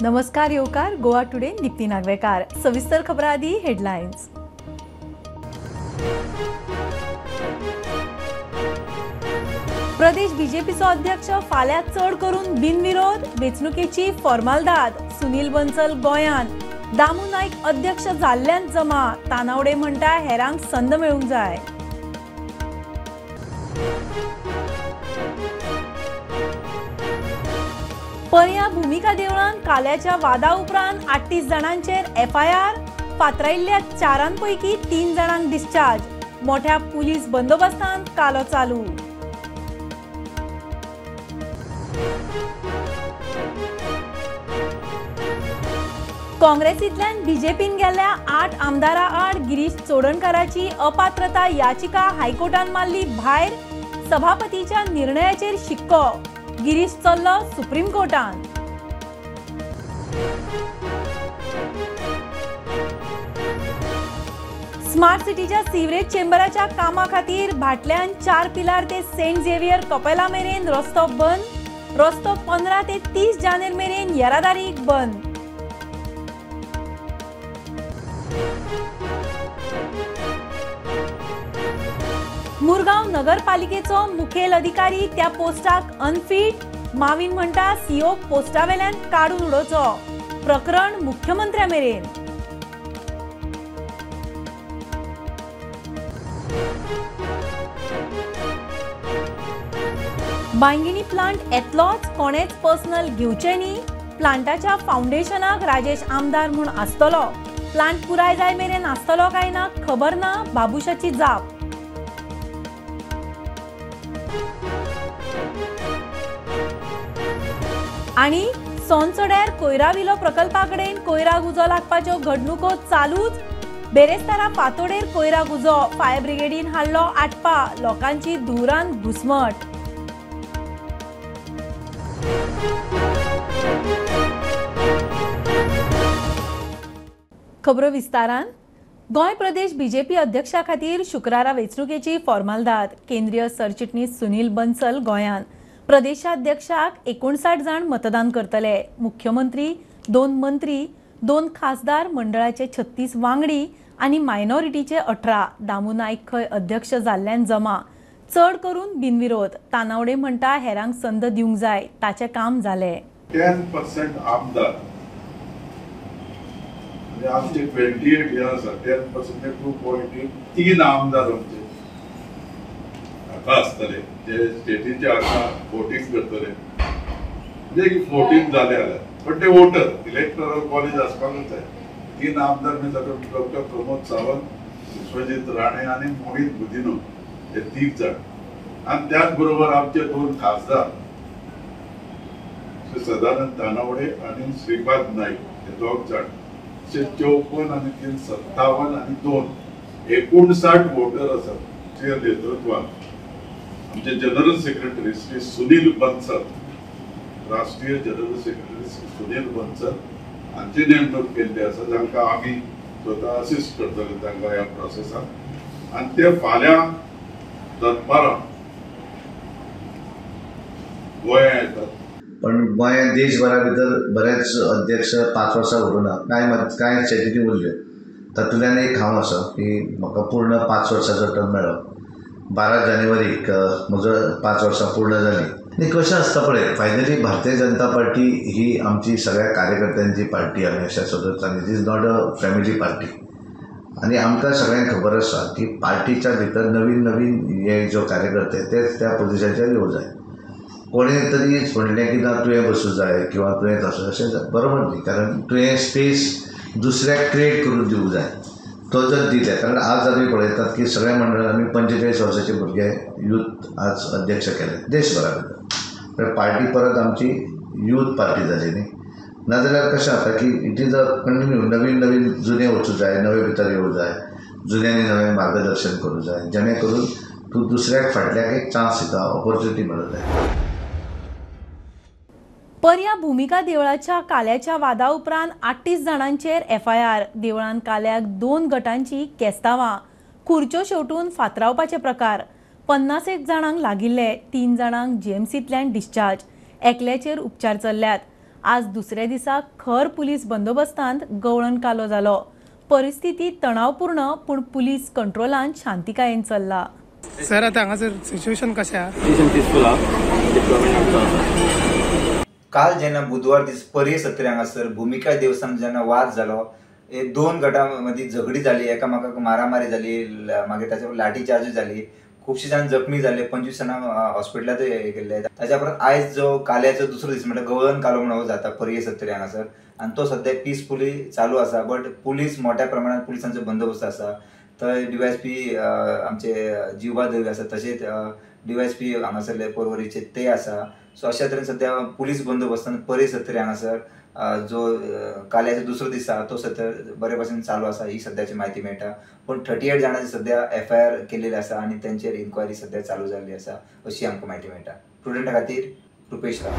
नमस्कार येवकार गोवा टुडे दीप्ती नागवेकार। सविस्तर खबरां आदी हेडलायन्स। प्रदेश बीजेपीचो अध्यक्ष फाल्यां चड करून बिनविरोध वेंचणुकेची फॉर्मालदाद। सुनील बन्सल गोंयांत, दामू नायक अध्यक्ष जाल्ल्यान जमा। तानावडे म्हणटा हेरांक संद मेळूंक जाय। पर्या भूमिका देवळान काल्याच्या वादा उपरांत 38 जाणांचेर एफआयआर, फातरायिल्ल्या 4 पैकी 3 जाणांक डिस्चार्ज। मोठ्या पुलीस बंदोबस्तान कालो चालू। काँग्रेसींतल्यान बीजेपीन गेल्ल्या 8 आमदारां आड गिरीश चोडणकाराची अपात्रता याचिका हायकोर्टान मारली भायर। सभापतीच्या निर्णयाचेर शिक्को, गिरीश चल्लो सुप्रीम कोर्टान। स्मार्ट सिटीच्या सिवरेज चेंबराच्या कामा खातीर भाटल्यान 4 पिलार ते सेंट झेवियर कपेला मेरेन रस्तो बंद। रस्तो 15 ते 30 जानेर मेरेन येरादारीक बंद। मुरगांव नगरपालिकेचो मुखेल अधिकारी त्या पोस्टाक अनफीट। माविन म्हणटा सीओ पोस्टावेल्यान काडून उडोवचो। प्रकरण मुख्यमंत्र्या मेरेन। बांगिणी प्लांट येतलोच, कोणेच पर्सनल घेवचें न्ही। प्लांटाच्या फावंडेशनाक राजेश आमदार म्हूण आसतलो। प्लांट पुराय जाय मेरेन आसतलो काय ना खबर ना, बाबुशाची जाप। आनी सोनसड्यार कोयरा विलो प्रकल्पा कडेन कोयरा उजो लागपाच्यो घडणुको चालूच। बेरेस्तारा फातोडेर कोयरा उजो, फायर ब्रिगेडीन हाडलो आटपा, लोकांची धुरान घुस्मट। खबरो विस्तारान। गोंय प्रदेश बीजेपी अध्यक्षा खातीर शुक्रारा वेंचणुकेची फॉर्मालदाद। केंद्रीय सरचिटणीस सुनील बन्सल गोंयांत। प्रदेशाध्यक्षाक 59 जाण मतदान करतले। मुख्यमंत्री, 2 मंत्री, 2 खासदार, मंडळाचे 36 वांगडी आनी मायनॉरिटीचे 18। दामू नायक खंय अध्यक्ष जाल्ल्यान जमा, चड करून बिनविरोध। तानावडे म्हणटा हेरांक संद दिवंक जाय, ताचें काम जालें। 10% आमदार म्हणजे आमचे 28 हे आसा, 10% 2.3 आमदार आमचे हाका आसतले, जे स्टेटीचे हाका वोटींग करतले। म्हणजे 14 जाले जाल्यार पण ते वोटर इलेक्टोरल कॉलेज आसपाकूच जाय। 3 आमदार म्हणजे डॉक्टर प्रमोद सावंत, विश्वजीत राणे आनी मोहित गुदिन्हो हे 3 जाण। आनी त्याच बरोबर आमचे 2 खासदार श्री सदानंद तानावडे आनी श्रीपाद नाईक हे 2 जाण। अशे 54 आनी 3 57 आनी 2 59 वोटर आसात। नेतृत्वान आमचे जनरल सेक्रेटरी श्री सुनील बन्सल, राष्ट्रीय जनरल सेक्रेटरी श्री सुनील बन्सल हांची नेमणूक केल्ली आसा, जांकां आमी स्वता असिस्ट करतले तांकां ह्या प्रोसेसाक। आनी ते फाल्यां दनपारां गोंया येतात। पण गोंयांत देशभरा भितर बरेच अध्यक्ष 5 वर्सां उरूना, कांय स्टेटींनी उरल्यो। तातूंतल्यान एक हांव आसा की म्हाका पूर्ण 5 वर्सांचो टर्म मेळ्ळो। 12 जानेवारीक म्हजो 5 वर्सां पूर्ण जालीं। आनी कशें आसता पळय, फायनली भारतीय जनता पार्टी ही आमची सगळ्या कार्यकर्त्यांची पार्टी, आमी अशें सदत सांगली, it is not a family party. आनी आमकां सगळ्यांक खबर आसा की पार्टीच्या भितर नवीन नवीन हे जो कार्यकर्ते तेच त्या पोजिशनाचेर येवं जाय। कोणें तरी म्हणलें की ना तुवें बसूं जाय किंवा तुवें आसूं, अशें बरोबर न्ही, कारण तुवें स्पेस दुसऱ्याक क्रिएट करून दिवंक जाय। तो जर दिले, कारण आज आमी पळयतात की सगळ्या मंडळांनी आमी 45 वर्साचे भुरगे यूथ आज अध्यक्ष केले देशभरा भितर। पार्टी परत आमची यूथ पार्टी जाली न्ही, नाजाल्यार कशें जाता की it is a continue, नवीन नवीन जुने वचूं जाय, नवे भितर येवं जाय, जुन्यांनी नवें मार्गदर्शन करूं जाय, जेणे करून तूं दुसऱ्याक फाटल्याक एक चान्स दिता, ऑपॉर्च्युनिटी मेळूं जाय। पर्या भूमिका देवळाच्या काल्याच्या वादा उपरांत 38 जाणांचेर एफआयआर। देवळान काल्याक 2 गटांची केस्तावां, खुर्च्यो शेवटून फातरावपाचे प्रकार। 50 जाणांक लागिल्ले, 3 जाणांक जीएमसींतल्यान डिस्चार्ज, एकल्याचेर उपचार चल्ल्यात। आज दुसऱ्या दिसा खर पुलीस बंदोबस्तांत गवळण कालो जालो. परिस्थिती तणावपूर्ण पूण पुलीस कंट्रोलान शांतिकायेन चल्ला. सर आता हांगासर सिच्युएशन कशें आहा? काल जेन्ना बुधवार दीस पर्ये सत्तरी हांगासर भुमिका देवस्थान जेन्ना वाद जालो, दोन गटां मदीं झगडी जाली, एकामेकाक मारामारी जाली, मागीर ताच्या लाठी चार्ज जाली, खुबशे जाण जखमी जाले, 25 जाणां हॉस्पिटलांत हे केल्ले. ताच्या उपरांत आयज जो काल्याचो दुसरो दीस म्हणल्यार गवळण कालो म्हणून जाता पर्ये सत्तरी हांगासर आनी तो सद्या पिसफुली चालू आसा. बट पुलीस मोठ्या प्रमाणात पुलिसांचो बंदोबस्त आसा. थंय डीवायएसपी आमचे जिवबा दवे आसा, तशेंच डीवायएसपी हांगासरले पर्वरीचे ते आसा. सो अशा तरेन सद्या पुलीस बंदोबस्तान पर्ये सत्तरी हांगासर जो काल्याचो दुसरो दीस आसा तो सद्या बरे भशेन चालू आसा ही सद्याची म्हायती मेळटा. पूण 38 जाणांची सद्या एफआयआर केलेली आसा आनी तेंचेर इन्क्वायरी सद्या चालू जाल्ली आसा अशी आमकां म्हायती मेळटा. प्रुडंटा खातीर रुपेश राव.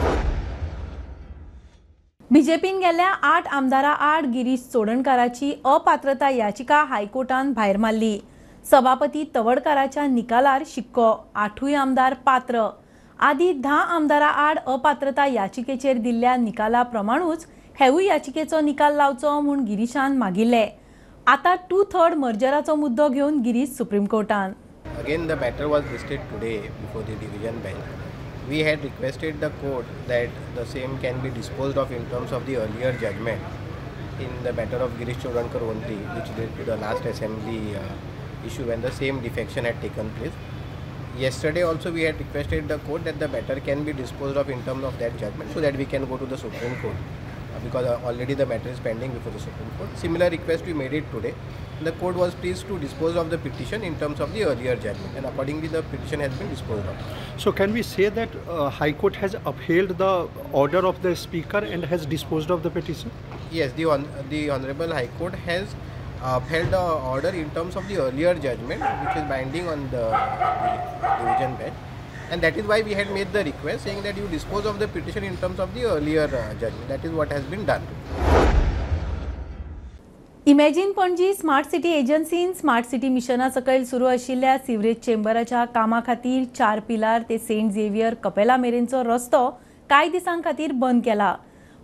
बीजेपीन गेल्या 8 आमदारां आड गिरीश चोडणकाराची अपात्रता याचिका हायकोर्टान भायर मारली. सभापती तवडकाराच्या निकालार शिक्को, 8 आमदार पात्र. आदी 10 आमदारां आड अपात्रता याचिकेचेर दिल्ल्या निकाला प्रमाणूच हेवूय याचिकेचो निकाल लावचो म्हूण गिरीशान मागिल्ले. आतां 2/3 मर्जराचो मुद्दो घेवन गिरीश सुप्रीम कोर्टान. Again the matter was listed today before the division bench. We had requested the court that the same can be disposed of in terms of the earlier judgment in the matter of Girish Chodankar only, which led to the last assembly issue when the same defection had taken place. Yesterday also we had requested the court that the matter can be disposed of in terms of that judgment so that we can go to the Supreme Court, because already the matter is pending before the Supreme Court. Similar request we made it today. The court was pleased to dispose of the petition in terms of the earlier judgment, and accordingly the petition has been disposed of. So can we say that High Court has upheld the order of the Speaker and has disposed of the petition? Yes, the Honorable High Court has upheld the order in terms of the earlier judgment, which is binding on the division bench, and that is why we had made the request saying that you dispose of the petition in terms of the earlier judgment. That is what has been done. Imagine Panaji smart city एजन्सीन smart city मिशना सकयल सुरू आशिल्ल्या sewerage चेंबराच्या कामा खातीर 4 पिलार ते Saint Xavier कपेला मेरेनचो रस्तो कांय दिसां खातीर बंद केला.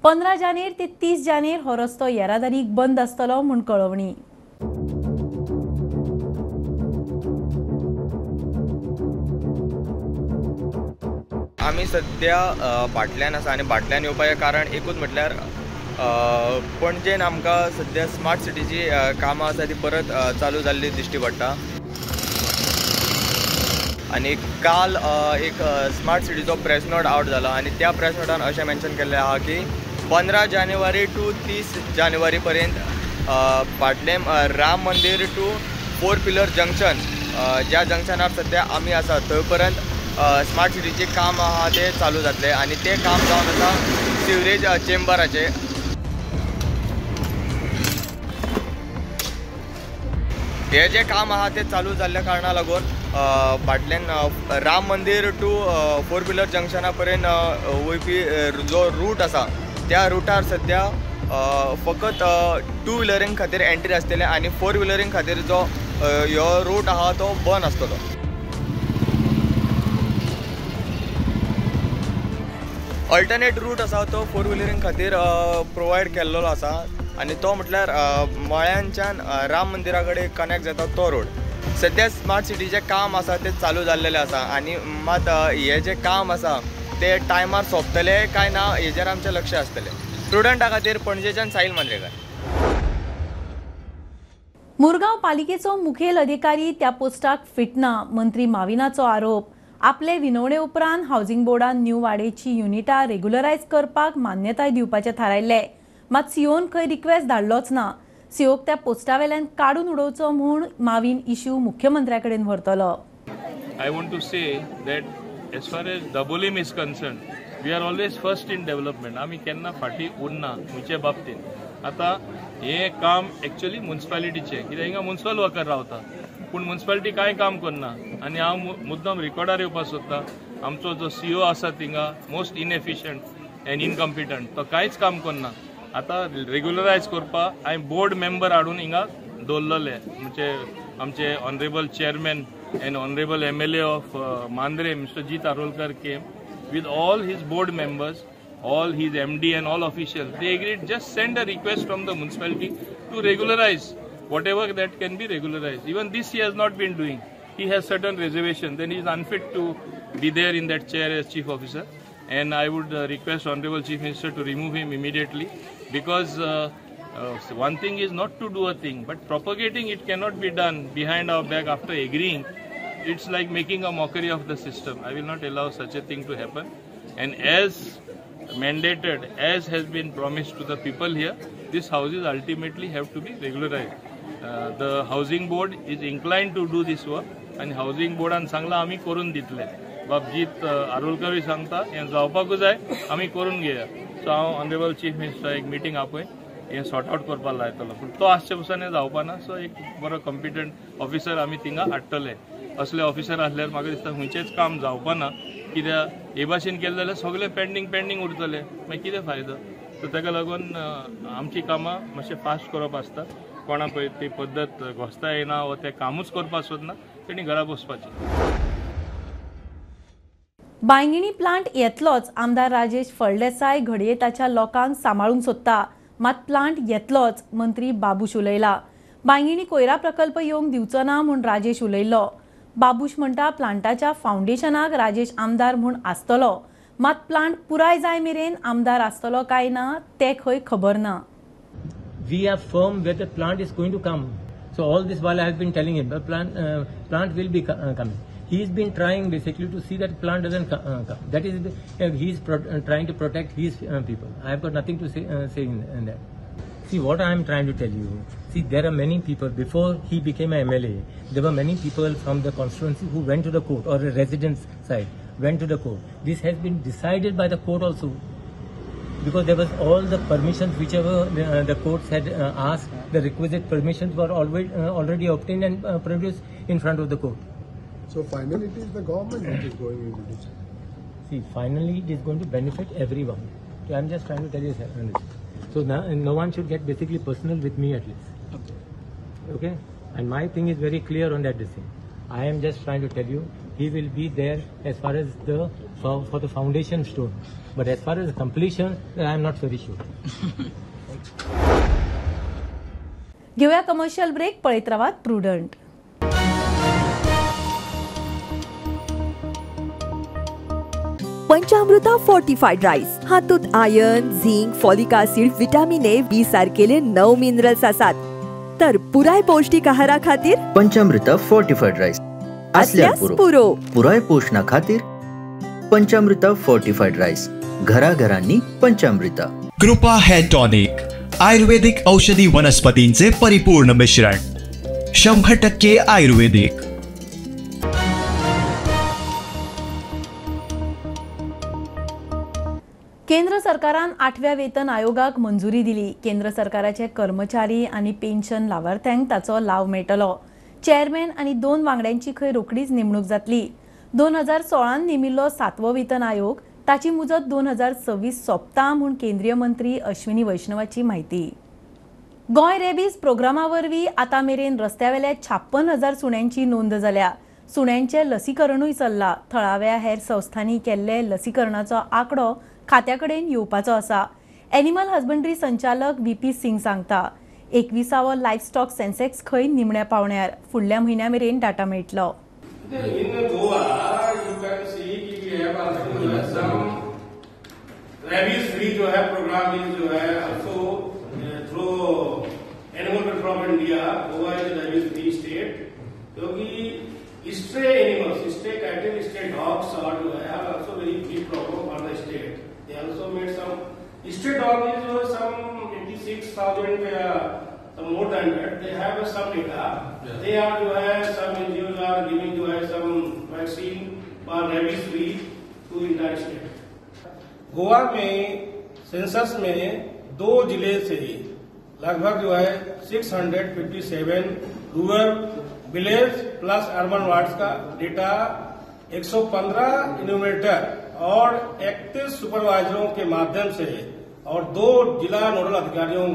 15 जानेर ते 30 जानेर हो रस्तो येरादारीक बंद आसतलो म्हूण कळोवणी. आमी सद्या भाटल्यान आसा आनी भाटल्यान येवपाचें कारण एकूच म्हटल्यार पणजेन आमकां सद्या स्मार्ट सिटीची कामां आसा ती परत चालू जाल्ली दिश्टी पडटा. आनी काल एक स्मार्ट सिटीचो प्रेस नोट आवट जाला आनी त्या प्रेस नोटान अशें मेन्शन केल्लें आहा की 15 जानेवारी टू 30 जानेवारी पर्यंत Bhatlem Ram Mandir to 4 pillar junction ज्या जंक्शनार सद्या आमी आसा थंय पर्यंत स्मार्ट सिटीचें काम आहा तें चालू जातलें आनी तें काम जावन आसा सिवरेज चेंबराचें. हें जें काम आहा तें चालू जाल्ल्या कारणा लागून भाटल्यान राम मंदीर टू 4 पिलर जंक्शना पर्यंत वयपी जो रूट आसा त्या रुटार सद्या फकत 2 व्हिलरींग खातीर एंट्री आसतली आनी 4 व्हिलरींग खातीर जो ह्यो रूट आहा तो बंद आसतलो. अल्टरनेट रूट आसा तो 4 व्हिलरींग खातीर प्रोवायड केल्लो आसा आनी तो म्हटल्यार मळ्यांच्यान राम मंदिरा कडेन कनेक्ट जाता तो रोड. सद्या स्मार्ट सिटीचें काम आसा तें चालू जाल्लेलें आसा आनी मात हें जें काम आसा तें टायमार सोंपतलें काय ना हेजेर आमचें लक्ष आसतलें. स्टुडंटा खातीर पणजेच्यान साहिल मांद्रेकर. मुरगांव पालिकेचो मुखेल अधिकारी त्या पोस्टाक फिट ना, मंत्री माविनाचो आरोप. आपले विनवणे उपरांत हावजिंग बोर्डान न्यू वाडेची युनिटां रेग्युलरायज करपाक मान्यताय दिवपाचें थारायल्लें. मात सीओन खंय रिक्वेस्ट धाडलोच ना. सीओक त्या पोस्टावेल्यान काडून उडोवचो म्हूण माविन इश्यू मुख्यमंत्र्या कडेन व्हरतलो. I want to say that as far as Dabolim is concern, we are always first in development. आमी केन्ना फाटीं उरना खंयचे बाबतींत. आतां हें काम एक्चुअली मुन्सिपालिटीचें, कित्याक हिंगा मुन्सिपल वर्कर रावता, पूण मुन्सिपालिटी कांय काम करना. आनी हांव मुद्दम रिकॉर्डार येवपाक सोदता, आमचो जो सीओ आसा थिंगा मोस्ट इनएफिशियंट एंड इनकम्पिटंट, तो कांयच काम करना. आतां रेग्युलरायज करपाक हांवें बोर्ड मेंबर हाडून हिंगा दवरलेले, म्हणजे आमचे honourable chairman and honourable MLA of Mandrem mister Jeet Arolkar came with all his board members. all his MD and all officials, they agreed just send a request from the municipality to regularize whatever that can be regularized. Even this he has not been doing. He has certain reservation, then he is unfit to be there in that chair as chief officer. And I would request Honorable Chief Minister to remove him immediately, because one thing is not to do a thing, but propagating it cannot be done behind our back after agreeing. It's like making a mockery of the system. I will not allow such a thing to happen. And as mandated, as has been promised to the people here, these houses ultimately have to be regularized. The housing board is inclined to do this work, and housing boardan सांगला आमी करून दितले. बाब जीत आरोलकरूय सांगता हें जावपाकूच जाय, आमी करून घेया. सो हांव ऑनरेबल चीफ मिनिस्टर एक मिटींग आपय हें सॉर्ट आवट करपाक लायतलो, पूण तो आसचे पसून हें जावपा ना. सो एक बरो कॉम्पिटंट ऑफिसर आमी थिंगा हाडटले. असले ऑफिसर आसल्यार म्हाका दिसता खंयचेंच काम जावपा ना, कित्याक हे भाशेन केलें जाल्यार सगळें पेंडींग पेंडींग उरतलें, मागीर कितें फायदो. सो ताका लागून आमची कामां मातशें फास्ट करप आसता. कोणा पळय ती पद्दत घोस्ता येना वा तें कामूच करपाक सोदना तेणी घरा बसपाचें. बांयगिणी प्लांट येतलोच, आमदार राजेश फळदेसाय घडये ताच्या लोकांक सांबाळूंक सोदता, मात प्लांट येतलोच, मंत्री बाबूश उलयला. बांयगिणी कोयरा प्रकल्प येवंक दिवचो ना म्हूण राजेश उलयल्लो. बाबूश म्हणटा प्लांटाच्या फावंडेशनाक राजेश आमदार म्हूण आसतलो, मात प्लांट पुराय जाय मेरेन आमदार आसतलो काय ना तें खंय खबर ना. We are firm where the plant is going to come. So all this while I have been telling him, the plant will be coming. He's been trying basically to see that plant doesn't come. That is, he's trying to protect his people. I have got nothing to say in that. See, what I am trying to tell you, see, there are many people, before he became a MLA, there were many people from the constituency who went to the court, or the residents side, went to the court. This has been decided by the court also, because there was all the permissions whichever the courts had asked, the requisite permissions were already obtained and produced in front of the court. So finally it is the government which is going into this. See, finally it is going to benefit everyone. So I am just trying to tell you this. So now no one should get basically personal with me at least. Okay. Okay? And my thing is very clear on that thing. I am just trying to tell you, he will be there as far as the for the foundation stone. But as far as completion, I am not very sure. घेऊया commercial break, पळयत रावात prudent. पंचामृता fortified rice हातूंत iron, zinc, folic acid, vitamin A, B सारकेले 9 minerals आसात. तर पुराय पौष्टिक आहारा खातीर पंचामृता फोर्टिफाईड राईस आसल्यार पुरो. पुराय पोषणा खातीर पंचामृता फोर्टिफाईड राईस, घराघरांनी पंचामृता. कृपा हेअर टॉनिक, आयुर्वेदिक औषधी वनस्पतींचे परिपूर्ण मिश्रण, 100% आयुर्वेदिक. केंद्र सरकारान 8व्या वेतन आयोगाक मंजुरी दिली. केंद्र सरकाराचे कर्मचारी आनी पेन्शन लावार्थ्यांक ताचो लाव मेळटलो. चेअरमॅन आनी 2 वांगड्यांची खंय रोखडीच नेमणूक जातली. 2016 नेमिल्लो 7वो वेतन आयोग, ताची मुजत 2026 सोंपता म्हूण केंद्रीय मंत्री अश्विनी वैष्णवाची म्हायती. गोंय रेबीज प्रोग्रामा वरवीं आतां मेरेन रस्त्यावेल्या 56,000 सुण्यांची नोंद जाल्या. सुण्यांचें लसीकरणूय चल्लां. थळाव्या हेर संस्थांनी केल्ले लसीकरणाचो आंकडो खात्या कडेन येवपाचो आसा. एनिमल हजबंड्री संचालक VP Singh सांगता, 21वो लायफ स्टॉक सेन्सेक्स खंय निमण्या पावण्यार, फुडल्या म्हयन्या मेरेन डाटा मेळटलो. In Goa, you can see कि we have also some rabies free जो है program is जो है also through Animal Welfare of India, Goa is a rabies free state. क्योंकि stray animals, stray cattle, stray dogs are जो है are also very big problem for the state. They also made some stray dog is some 86,000 some more than that. They have some data. Yeah. They are जो है some NGOs are giving जो है some vaccine for rabies free to entire state. Goa में census में 2 जिले से लगभग जो है 657 rural village plus urban wards का data 115 enumerator और 31 सुपरवाइजरों K माध्यम से और 2 जिला नोडल अधिकारियों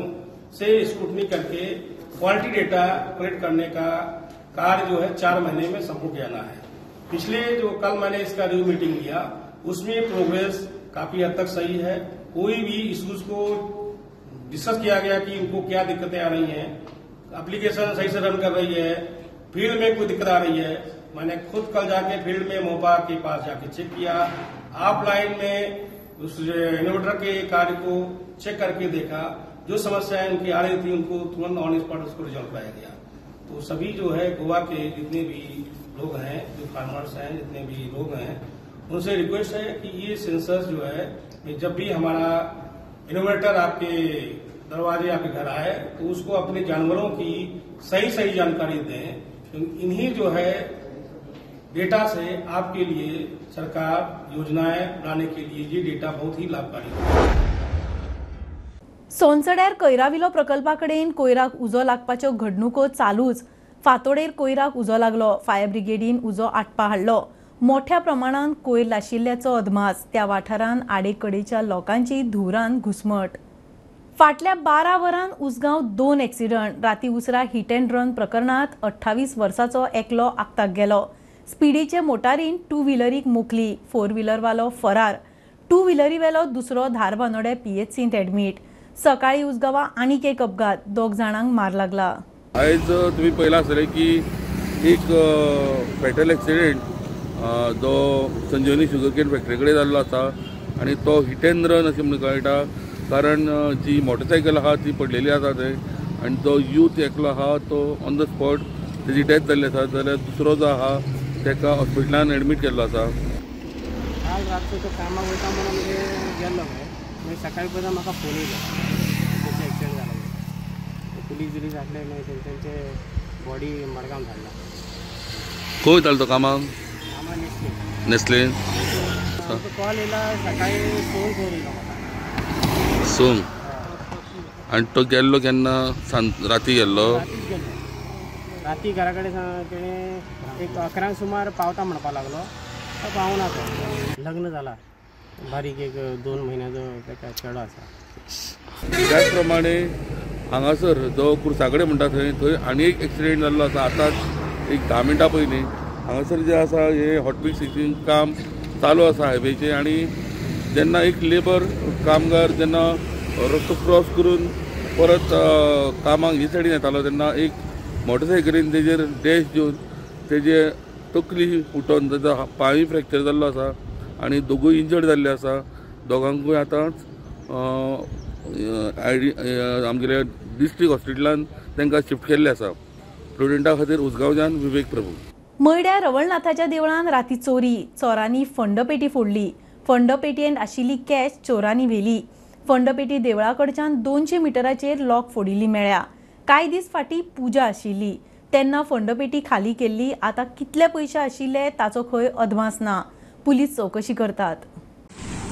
से स्क्रूटनी करके क्वालिटी डेटा कलेक्ट करने का कार्य जो है 4 महीने में संपूर्ण किया जाना है। पिछले जो कल मैंने इसका रिव्यू मीटिंग लिया उसमें प्रोग्रेस काफी हद तक सही है। कोई भी इश्यूज को डिस्कस किया गया कि उनको क्या दिक्कतें आ रही हैं, एप्लीकेशन सही से रन कर रही है, फील्ड में कोई दिक्कत आ रही है। मैंने खुद कल जाके फील्ड में मोपा के पास जाके चेक किया, ऑफलाइन में उस इन्वर्टर के कार्य को चेक करके देखा, जो समस्याएं उनकी आ रही थी उनको तुरंत ऑन स्पॉट उसको रिजॉल्व कराया गया। तो सभी जो है गोवा के जितने भी लोग हैं, जो फार्मर्स हैं, जितने भी लोग हैं, उनसे रिक्वेस्ट है कि ये सेंसर्स जो है जब भी हमारा इन्वर्टर आपके दरवाजे आपके घर आए तो उसको अपने जानवरों की सही सही जानकारी दें। इन्हीं जो है डेटा से आपके लिए सरकार योजनाएं बनाने के लिए ये डेटा बहुत ही लाभकारी है। सोनसड्यार कैराविलो प्रकल्पा कडेन कोयराक उजो लागपाच्यो घडणुको चालूच। फातोडेर कोयराक उजो लागलो। फायर ब्रिगेडीन उजो आटपा हाडलो। मोठ्या प्रमाणात कोयर लाशिल्ल्याचो अदमास। त्या वाठारान आडेकडेच्या लोकांची धुंवरान घुसमट। फाटल्या 12 वरां उसगांव 2 एक्सिडंट। राती उसरा हिट अँड रन प्रकरणात 28 वर्साचो एकलो आक्ताक गेलो। स्पिडीचे मोटारीन टू व्हिलरीक मोखली। फोर व्हिलरवालो फरार। टू व्हिलरीवेलो दुसरो धारबानोडे पीएचसींत एडमीट। सकाळी उसगांवा आनीक एक अपघात, 2 जाणांक मार लागला। आयज तुम्ही पळयलां आसतलें की एक फेटल एक्सिडेंट जो संजीवनी शुगरकेन फॅक्टरी कडेन जाल्लो आसा आनी तो हिट एंड रन अशें म्हणून कळटा, कारण जी मोटरसायकल आहा ती पडलेली आसा थंय आनी तो यूथ एकलो आहा तो ऑन the spot तेजी डेथ जाल्ली आसा, जाल्यार दुसरो जो आहा ताका हॉस्पिटलान एडमीट केल्लो आसा। काल रातचो तो कामाक वयता म्हणून गेल्लो, मागीर सकाळी पळयता म्हाका फोन येयलो तेचे एक्सिडेंट जाला म्हणून। पुलीस बिलीस आसले, मागीर तेंचे बॉडी मडगांव धाडला। खंय वयतालो तो कामाक? कामाक नेस्ले। नेस्ले कॉल येयला सकाळी 6 फोन येयलो म्हाका। 6? आनी तो गेल्लो केन्ना? राती गेल्लो? रातीच गेल्लो। राती घरा कडेन तेणें एक 11 सुमार पावता म्हणपाक लागलो, तो पावना। तो लग्न जाला, बारीक एक 2 म्हयन्याचो ताका चेडो आसा। त्याच प्रमाणे हांगासर जो कुर्सा कडेन म्हणटा थंय थंय आनी एक एक्सिडेंट जाल्लो आसा। आतांच एक 10 मिनटां पयलीं हांगासर जें आसा हें हॉटमिक्सिंग काम चालू आसा हायवेचें आनी जेन्ना एक लेबर कामगार जेन्ना रस्तो क्रॉस करून परत कामाक ही सायडीन येतालो तेन्ना एक मोटरसायकलीन तेजेर डॅश दिवन तेजे तकली फुटोन तेजो पांय फ्रॅक्चर जाल्लो आसा आनी दोगूय इंजर्ड जाल्ले आसा। दोगांकूय आतांच आमगेल्या डिस्ट्रिक्ट हॉस्पिटलान तांकां शिफ्ट केल्ले आसा। प्रुडंटा खातीर उसगांवच्यान विवेक प्रभू। मयड्या रवळनाथाच्या देवळान राती चोरी। चोरांनी फंडपेटी फोडली। फंडपेटयेंत आशिल्ली कॅश चोरांनी व्हेली। फंडपेटी देवळा कडच्यान 200 मिटराचेर लॉक फोडिल्ली मेळ्ळ्या। कांय दीस फाटीं पुजा आशिल्ली तेन्ना फंडपेटी खाली केल्ली। आतां कितले पयशे आशिल्ले ताचो खंय अदमास ना। पुलीस चवकशी करतात।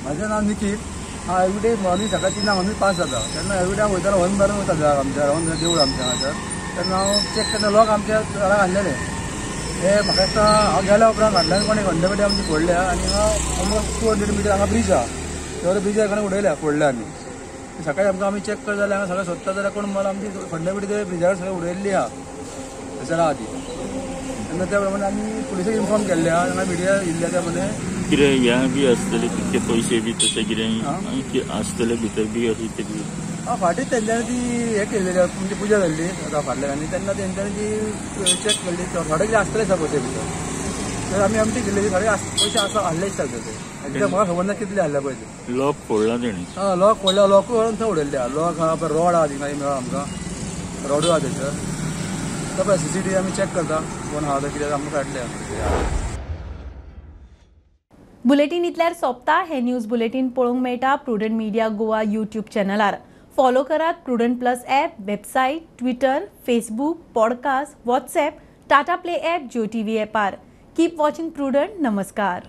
म्हाजें नांव निकीत। हांव एवरीडे मॉर्निंग सकाळी 3 आमी पास जाता तेन्ना एवरीडे हांव वयतालो हॉर्न मारून वयता आमच्या रावन देवूळ आमच्या हांगासर। तेन्ना हांव चॅक केन्ना लॉक आमच्या घरा घाल्लेले हे म्हाका दिसता हांव गेल्या उपरांत फाटल्यान कोणें खंडपेटी आमची फोडल्या आनी हांगा ऑलमोस्ट 200 मिटर हांगा ब्रिज आहा, त्या ब्रिजार कडेन उडयल्या फोडल्या। आमी सकाळी आमकां आमी चॅक करता जाल्यार हांगा सगळें सोदता जाल्यार कोण मला आमची खंडपेटी ते ब्रिजार सगळें उडयल्ली आहा थंयसर आहा ती। तेन्ना त्या प्रमाणे आमी पुलिसेक इन्फॉर्म केल्लें आहा, हांगा मिडिया येयल्ल्या त्या प्रमाणे कितें हें बी आसतलें कितके पयशे बी तशें कितें आसतलें भितर बी अशें तरी। हां, फाटीं तेंच्यांनी ती हें केल्लेली म्हणजे पुजा जाल्ली आतां फाटल्यान आनी तेन्ना तेंच्यांनी ती चॅक केल्ली थोडे कितें आसतले आसा पयशे भितर, तर आमी आमची केल्ली थोडे पयशे आसा हाडले दिसता ते, म्हाका खबर ना कितले हाडले पयशे। लॉक फोडला तेणी? हां, लॉक फोडला, लॉकूय व्हरून थंय उडयल्ले आहा। लॉक आहा, पळय रॉड आहा थिंगा मेळ्ळो आमकां, रॉडूय आहा थंयसर। तो पळय CCTV आमी चॅक करता कोण आहा तो कितें आमकां कळटलें। बुलेटीन इतल्यार सोंपता। हे न्यूज बुलेटीन पळोवंक मेळटा प्रुडंट मीडिया गोवा यूट्यूब चॅनलार। फॉलो करात Prudent plus app, website, Twitter, Facebook, podcast, WhatsApp, Tata Play app, Jio TV ॲपार। Keep watching Prudent. नमस्कार।